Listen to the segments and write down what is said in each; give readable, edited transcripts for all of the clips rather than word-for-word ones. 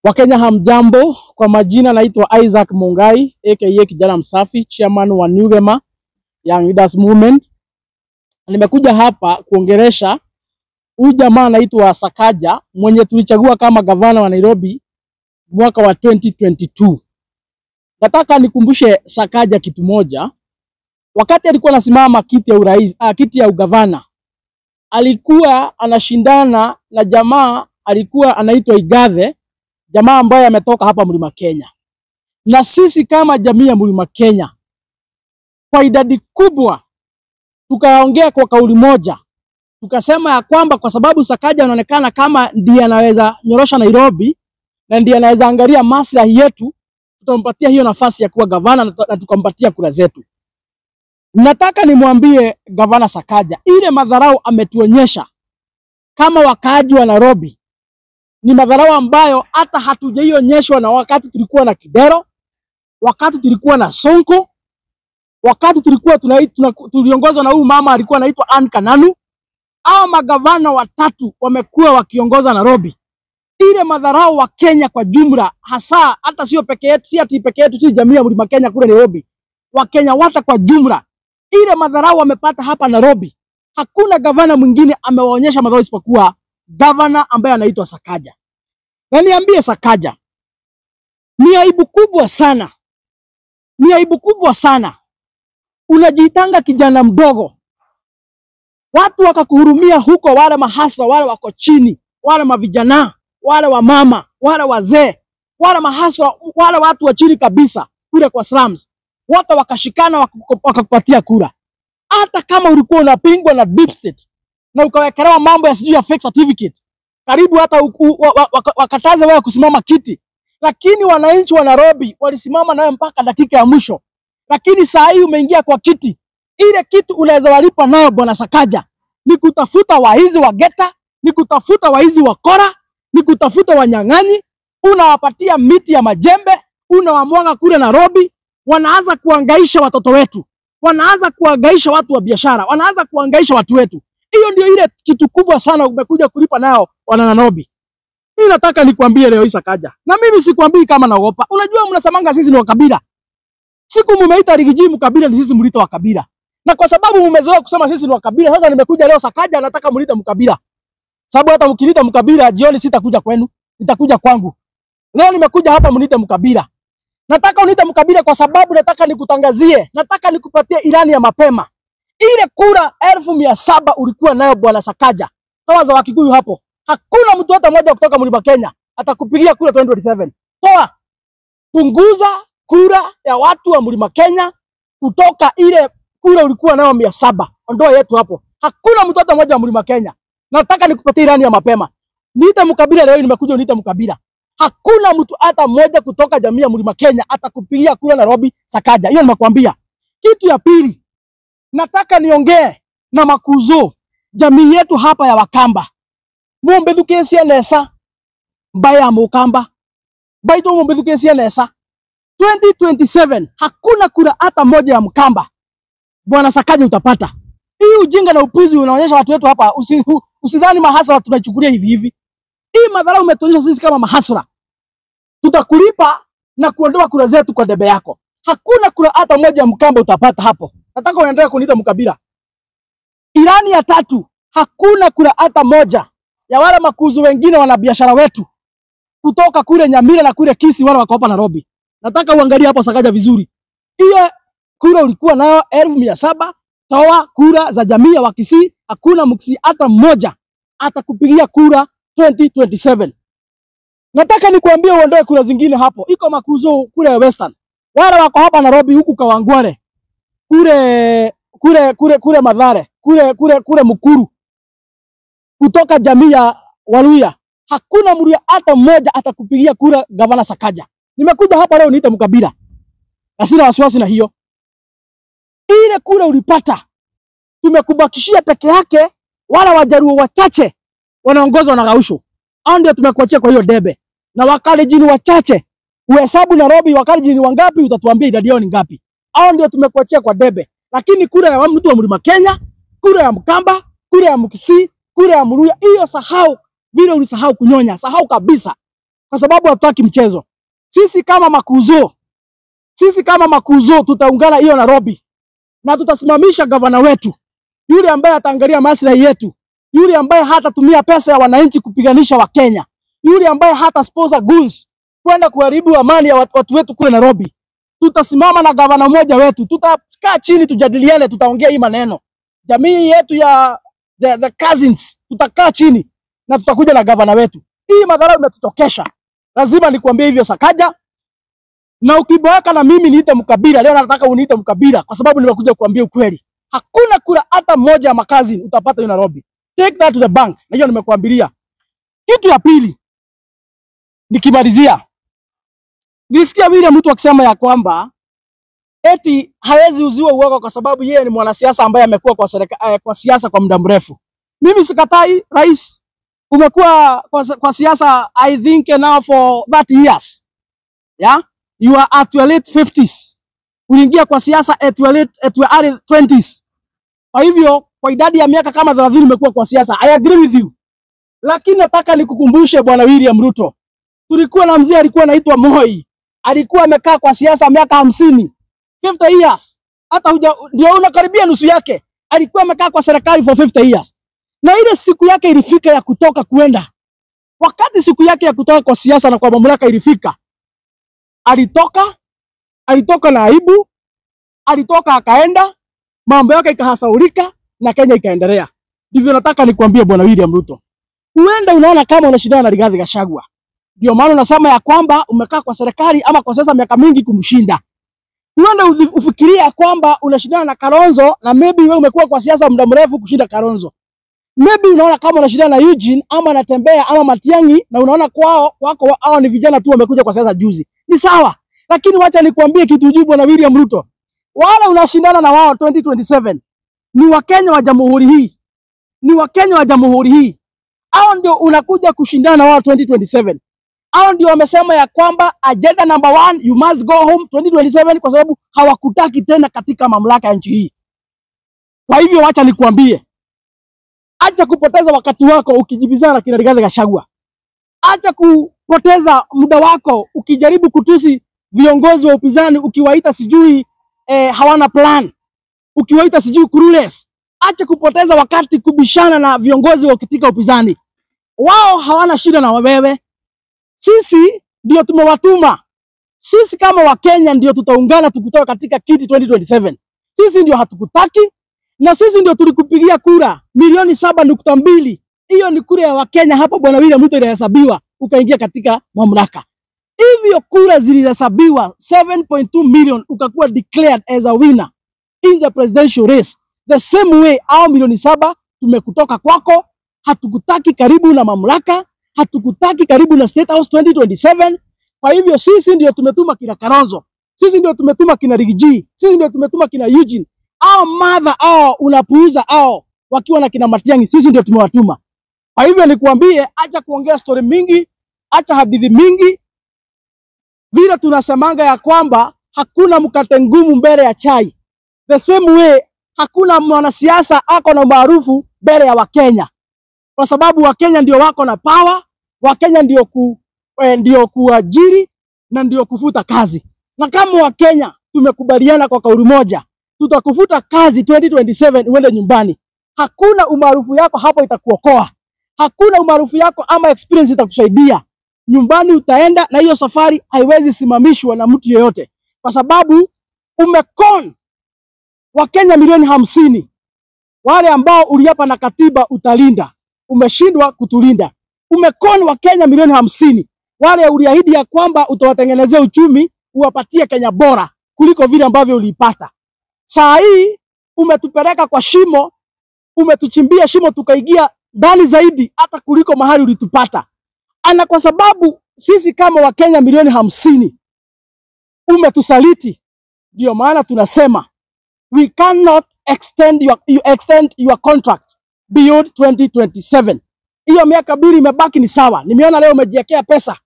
Wakenya hamjambo, kwa majina naitwa Isaac Mungai aka Kijana Msafi, chairman wa New Gema Young Leaders Movement. Nimekuja hapa kuongelesha huyu jamaa anaitwa Sakaja mwenye tulichagua kama gavana wa Nairobi mwaka wa 2022. Nataka nikumbushe Sakaja kitu moja. Wakati alikuwa anasimama kiti ya urais, kiti ya ugavana, alikuwa anashindana na jamaa alikuwa anaitwa Igathe, jamaa ambaye ametoka hapa Mlima Kenya. Na sisi kama jamii ya Mlima Kenya kwa idadi kubwa tukaongea kwa kauli moja, tukasema ya kwamba kwa sababu Sakaja anaonekana kama ndiye anaweza nyorosha Nairobi na ndiye anaweza angalia maslahi yetu, tutampatia hiyo nafasi ya kuwa gavana na tukampatia kura zetu. Nataka nimwambie gavana Sakaja, ile madharau ametuonyesha kama wakaaji wa Nairobi ni madharau ambayo hata hatujaionyeshwa na wakati tulikuwa na Kidero, wakati tulikuwa na Sonko, wakati tulikuwa tuliongozwa na huyu mama alikuwa anaitwa Ann Kananu. Hao magavana watatu wamekuwa wakiongoza Nairobi. Ile madharau wa Kenya kwa jumla, hasa hata sio peke yetu, si ati peke yetu, si jamii ya Mlima Kenya kule Nairobi, Wakenya wote kwa jumla, ile madharau wamepata hapa Nairobi, hakuna gavana mwingine amewaonyesha madharau isipokuwa gavana ambaye anaitwa Sakaja. Na niambie Sakaja, ni aibu kubwa sana, ni aibu kubwa sana. Unajiitanga kijana mdogo, watu wakakuhurumia huko, wale mahasa, wale wako chini, wale mavijana, wale wamama, wale wazee, wale mahasa, wale watu wa chini kabisa kule kwa slums, wote wakashikana wakakupatia kura, hata kama ulikuwa unapingwa na deep state na ukawekelewa mambo ya sijui ya fake certificate, karibu hata wakataze wewe kusimama kiti, lakini wananchi wa Nairobi walisimama nawe mpaka dakika ya mwisho. Lakini saa hii umeingia kwa kiti, ile kitu unaweza walipa nayo bwana Sakaja ni kutafuta waizi wa geta, ni kutafuta waizi wa kora, ni kutafuta wanyang'anyi. Unawapatia miti ya majembe, unawamwaga kule Nairobi, wanaanza kuangaisha watoto wetu, wanaanza kuangaisha watu wa biashara, wanaanza kuangaisha watu wetu. Hiyo ndio ile kitu kubwa sana umekuja kulipa nao wana Nairobi. Mimi nataka nikwambie leo hii Sakaja, na mimi sikwambii kama naogopa. Unajua mnasemanga sisi ni wakabila. Siku mumeita Rigiji mkabila, ni sisi mlito wa kabila. Na kwa sababu mumezoea kusema sisi ni wakabila, sasa nimekuja leo Sakaja nataka mlite mkabila. Sababu hata mkilita mkabila jioni sitakuja kwenu, nitakuja kwangu. Leo nimekuja hapa mniite mkabila. Nataka uniite mkabila kwa sababu nataka nikutangazie, nataka nikupatie ilani ya mapema. Ile kura 700,000 ulikuwa nayo bwana Sakaja, toa za Wakikuyu hapo. Hakuna mtu hata mmoja kutoka Mlima Kenya atakupigia kura 2027. Toa, punguza kura ya watu wa Mlima Kenya kutoka ile kura ulikuwa nayo 700. Ondoa yetu hapo. Hakuna mtu hata mmoja wa Mlima Kenya. Nataka nikupatie ilani ya mapema. Niite mkabila leo, nimekuja uniite mkabila. Hakuna mtu hata mmoja kutoka jamii ya Mlima Kenya atakupigia kura Nairobi Sakaja. Hiyo nimekuambia. Kitu ya pili, nataka niongee na makuzo jamii yetu hapa ya Wakamba. Mumbethukesie nesa mbaya mukamba. Baito mumbethukesie nesa. 2027 hakuna kura hata moja ya Mkamba. Bwana Sakaja utapata. Hii ujinga na upuzi unaonyesha watu wetu hapa, usidhani mahasara tunaichukulia hivi hivi. Hii madhara umetuonyesha sisi kama mahasara, tutakulipa na kuondoa kura zetu kwa debe yako. Hakuna kura hata moja ya Mkamba utapata hapo. Nataka uendelee kuniita mkabila. Ilani ya tatu, hakuna kura hata moja ya wale makuzu wengine wanabiashara wetu kutoka kule Nyamira na kule Kisii, wale wako hapa Nairobi. Nataka uangalie hapo Sakaja vizuri. Hiyo kura ulikuwa nayo 700,000, toa kura za jamii ya Wakisii, hakuna Mkisii hata mmoja atakupigia kura 2027. Nataka nikuambie uondoe kura zingine hapo. Iko makuzo kule Western. Wale wako hapa Nairobi huku Kawangware, kule kule kule kule Mathare, kule kule kule Mukuru, kutoka jamii ya Waluya, hakuna Mluya hata mmoja atakupigia kura gavana Sakaja. Nimekuja hapa leo niite mkabila, na sina wasiwasi na hiyo. Ile kura ulipata tumekubakishia peke yake, wala Wajaruo wachache wanaongozwa na Gausho, hao ndio tumekuachia kwa hiyo debe, na Wakalenjin wachache. Uhesabu Nairobi Wakalenjin wangapi, utatuambia idadi yao ni ngapi. Hao ndio tumekuachia kwa debe. Lakini kura ya mtu wa Mlima Kenya, kura ya Mkamba, kura ya Mkisii, kura ya Mluya, hiyo sahau. Vile ulisahau kunyonya, sahau kabisa. kwa sababu hatutaki mchezo. Sisi kama makuzo, sisi kama makuzo tutaungana hiyo Nairobi na tutasimamisha gavana wetu yule ambaye ataangalia maslahi yetu, yule ambaye hatatumia pesa ya wananchi kupiganisha Wakenya, yule ambaye hata sponsor goons kwenda kuharibu amani ya watu wetu kule Nairobi. Tutasimama na gavana mmoja wetu, tutakaa chini tujadiliane, tutaongea hii maneno. Jamii yetu ya the cousins, tutakaa chini na tutakuja na gavana wetu. Hii madhara imetutokesha. Lazima nikuambie hivyo Sakaja. Na ukiboeka na mimi niite mkabila, leo nataka uniite mkabila kwa sababu nimekuja kuambia ukweli. Hakuna kura hata moja ya makazi utapata hiyo Nairobi. Take that to the bank. Na hiyo nimekuambilia. Kitu ya pili nikimalizia, nilisikia William mtu akisema ya kwamba eti hawezi uziwa uoga kwa sababu yeye ni mwanasiasa ambaye amekuwa kwa serikali, kwa siasa kwa muda mrefu. Mimi sikatai, rais, umekuwa kwa siasa I think now for 30 years. Yeah? You are at your late 50s. Uliingia kwa siasa at your early 20s. Kwa hivyo kwa idadi ya miaka kama 30 umekuwa kwa siasa. I agree with you. Lakini nataka nikukumbushe Bwana William Ruto. Tulikuwa na mzee alikuwa anaitwa Moi. Alikuwa amekaa kwa siasa miaka 50. 50 years. Hata huja ndio unakaribia nusu yake. Alikuwa amekaa kwa serikali for 50 years. Na ile siku yake ilifika ya kutoka kuenda. Wakati siku yake ya kutoka kwa siasa na kwa mamlaka ilifika, alitoka na aibu, alitoka akaenda, mambo yake ikahasaulika na Kenya ikaendelea. Ndivyo nataka nikuambie Bwana William Ruto. Huenda unaona kama unashindana na Rigathi Gachagua. Ndio maana unasema ya kwamba umekaa kwa serikali ama kwa sasa miaka mingi kumshinda. Huenda ufikiria kwamba unashindana na Kalonzo na maybe wewe umekuwa kwa siasa muda mrefu kushinda Kalonzo. Maybe unaona kama unashindana na Eugene ama Natembea ama Matiang'i na unaona kwao wako hao ni vijana tu wamekuja kwa siasa juzi. Ni sawa. Lakini wacha nikuambie kitu juu Bwana William Ruto. Wala unashindana na wao 2027 ni Wakenya wa jamhuri hii. Ni Wakenya wa jamhuri hii. Hao ndio unakuja kushindana na wao 2027. Hao ndio wamesema ya kwamba agenda number 1, you must go home 2027 kwa sababu hawakutaki tena katika mamlaka ya nchi hii. Kwa hivyo wacha nikuambie, acha kupoteza wakati wako ukijibizana na kina Rigathi Gachagua. Acha kupoteza muda wako ukijaribu kutusi viongozi wa upinzani ukiwaita sijui hawana plan, ukiwaita sijui clueless. Acha kupoteza wakati kubishana na viongozi wa katika upinzani. Wao hawana shida na wewe. Sisi ndio tumewatuma. Sisi kama Wakenya ndio tutaungana tukutoa katika kiti 2027. Sisi ndio hatukutaki na sisi ndio tulikupigia kura milioni 7.2. Hiyo ni kura ya Wakenya hapo Bwana William Ruto ilihesabiwa ukaingia katika mamlaka. Hivyo kura zilihesabiwa 7.2 million ukakuwa declared as a winner in the presidential race. The same way au milioni 7 tumekutoka kwako, hatukutaki karibu na mamlaka, hatukutaki karibu na State House 2027. Kwa hivyo sisi ndio tumetuma kina Kalonzo, sisi ndio tumetuma kina Riggy, sisi ndio tumetuma kina Eugene. Au mother au unapuuza au wakiwa na kina Matiang'i, sisi ndio tumewatuma. Kwa hivyo nikuambie, acha kuongea story mingi, acha hadithi mingi. Vile tunasemanga ya kwamba hakuna mkate ngumu mbele ya chai. The same way hakuna mwanasiasa ako na umaarufu mbele ya Wakenya. Kwa sababu Wakenya ndio wako na power, Wakenya ndio kuajiri na ndio kufuta kazi. Na kama Wakenya tumekubaliana kwa kauli moja, tutakufuta kazi 2027 uende nyumbani. Hakuna umaarufu yako hapo itakuokoa. Hakuna umaarufu yako ama experience itakusaidia. Nyumbani utaenda na hiyo safari haiwezi simamishwa na mtu yeyote. Kwa sababu umecon Wakenya milioni 50. Wale ambao uliapa na katiba utalinda, umeshindwa kutulinda. Umecon Wakenya milioni 50. Wale uliahidi ya kwamba utawatengenezea uchumi, uwapatie Kenya bora kuliko vile ambavyo uliipata. Saa hii umetupeleka kwa shimo, umetuchimbia shimo tukaingia ndani zaidi hata kuliko mahali ulitupata. Ana kwa sababu sisi kama Wakenya milioni 50 umetusaliti. Ndio maana tunasema we cannot extend your contract beyond 2027. Hiyo miaka 2 imebaki ni sawa. Nimeona leo umejiwekea pesa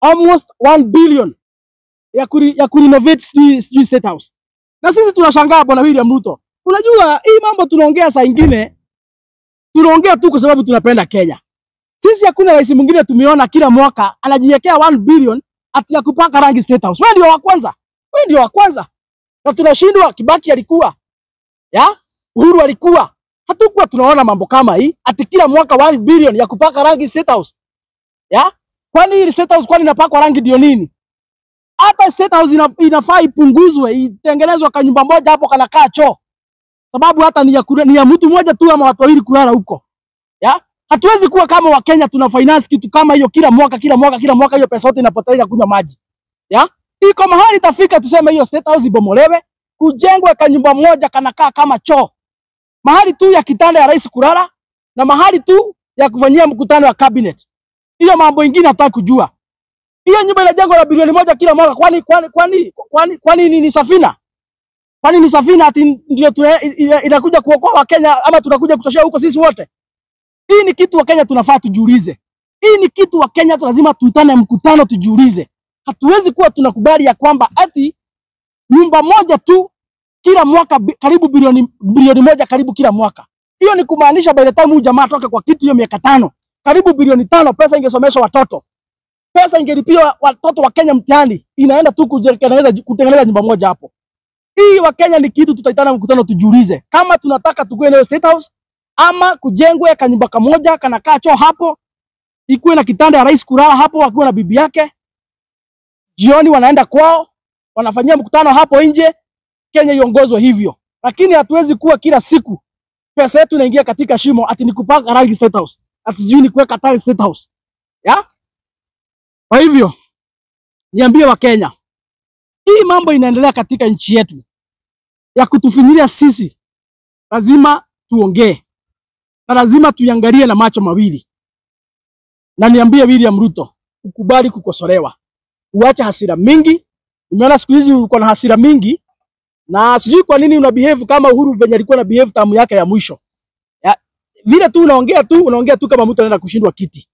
almost 1 billion ya kurenovate sijui State House. Na sisi tunashangaa Bwana William Ruto. Unajua hii mambo tunaongea saa ingine tunaongea tu kwa sababu tunapenda Kenya. Sisi hakuna rais mwingine tumeona kila mwaka anajiwekea 1 billion ati ya kupaka rangi State House. Wewe ndio wa kwanza. Wewe ndio wa kwanza. Na tunashindwa. Kibaki alikuwa, ya? Uhuru alikuwa. Hatukuwa tunaona mambo kama hii ati kila mwaka 1 billion ya kupaka rangi State House. Ya? Kwani hii State House kwani inapakwa rangi ndio nini? Hata State House inafaa ipunguzwe, itengenezwe kwa nyumba moja hapo kanakaa choo. Sababu hata ni ya mtu mmoja tu ama watu wawili kulala huko. Ya? Hatuwezi kuwa kama Wakenya tuna finance kitu kama hiyo kila mwaka kila mwaka kila mwaka, hiyo pesa yote inapotea inakunywa maji. Ya? Iko mahali itafika tuseme hiyo State House ibomolewe, kujengwe kwa nyumba moja kanakaa kama choo. Mahali tu ya kitanda ya rais kulala na mahali tu ya kufanyia mkutano wa cabinet. Hiyo mambo ingine hataki kujua. Hiyo nyumba inajengwa na bilioni 1 kila mwaka. Kwani ni safina? Kwani ni safina ati ndio inakuja kuokoa Wakenya ama tunakuja kutoshea huko sisi wote? Hii ni kitu Wakenya tunafaa tujiulize. Hii ni kitu Wakenya lazima tuitane mkutano tujiulize. Hatuwezi kuwa tunakubali ya kwamba ati nyumba moja tu kila mwaka karibu bilioni 1 karibu kila mwaka. Hiyo ni kumaanisha by the time huyu jamaa atoke kwa kitu hiyo miaka 5, karibu bilioni 5 pesa ingesomesha watoto. Pesa ingelipia watoto wa Kenya mtihani, inaenda tu kutengeneza nyumba moja hapo. Hii Wakenya ni kitu tutaitana mkutano tujiulize. Kama tunataka tukue nayo State House ama kujengwe kanyumba kamoja kanakaa choo hapo, ikuwe na kitanda ya rais kulala hapo akiwa na bibi yake. Jioni wanaenda kwao, wanafanyia mkutano hapo nje. Kenya iongozwe hivyo. Lakini hatuwezi kuwa kila siku pesa yetu inaingia katika shimo ati ni kupaka rangi State House, ati sijui ni kuweka tile State House. Ya? Kwa hivyo niambie Wakenya, hii mambo inaendelea katika nchi yetu ya kutufinyilia sisi, lazima tuongee na lazima tuiangalie na macho mawili. Na niambie William Ruto, ukubali kukosolewa, uache hasira mingi. Nimeona siku hizi uko na hasira mingi na sijui kwa nini una behave kama Uhuru venye alikuwa na behave tamu yake ya mwisho. Ya, vile tu unaongea tu kama mtu anaenda kushindwa kiti.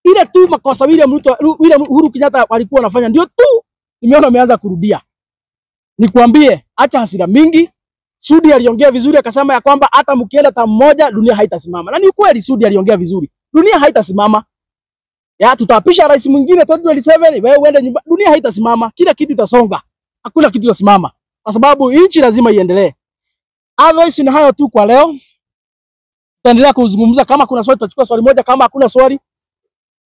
Ile tu makosa William Ruto, William Uhuru Kenyatta walikuwa wanafanya ndio tu nimeona umeanza kurudia. Nikwambie, acha hasira mingi. Sudi aliongea vizuri akasema ya kwamba hata mkienda tamu moja dunia haitasimama. Na ni kweli Sudi aliongea vizuri. Dunia haitasimama. Ya, tutapisha rais mwingine 2027, wewe uende nyumba, dunia haitasimama. Kila kitu itasonga. Hakuna kitu itasimama. Kwa sababu nchi lazima iendelee. Otherwise ni hayo tu kwa leo. Tutaendelea kuzungumza. Kama kuna swali tutachukua swali moja, kama hakuna swali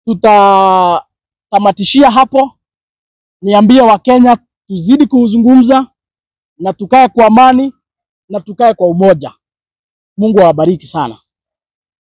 tutatamatishia hapo. Niambie Wakenya tuzidi kuzungumza na tukae kwa amani na tukae kwa umoja. Mungu awabariki sana.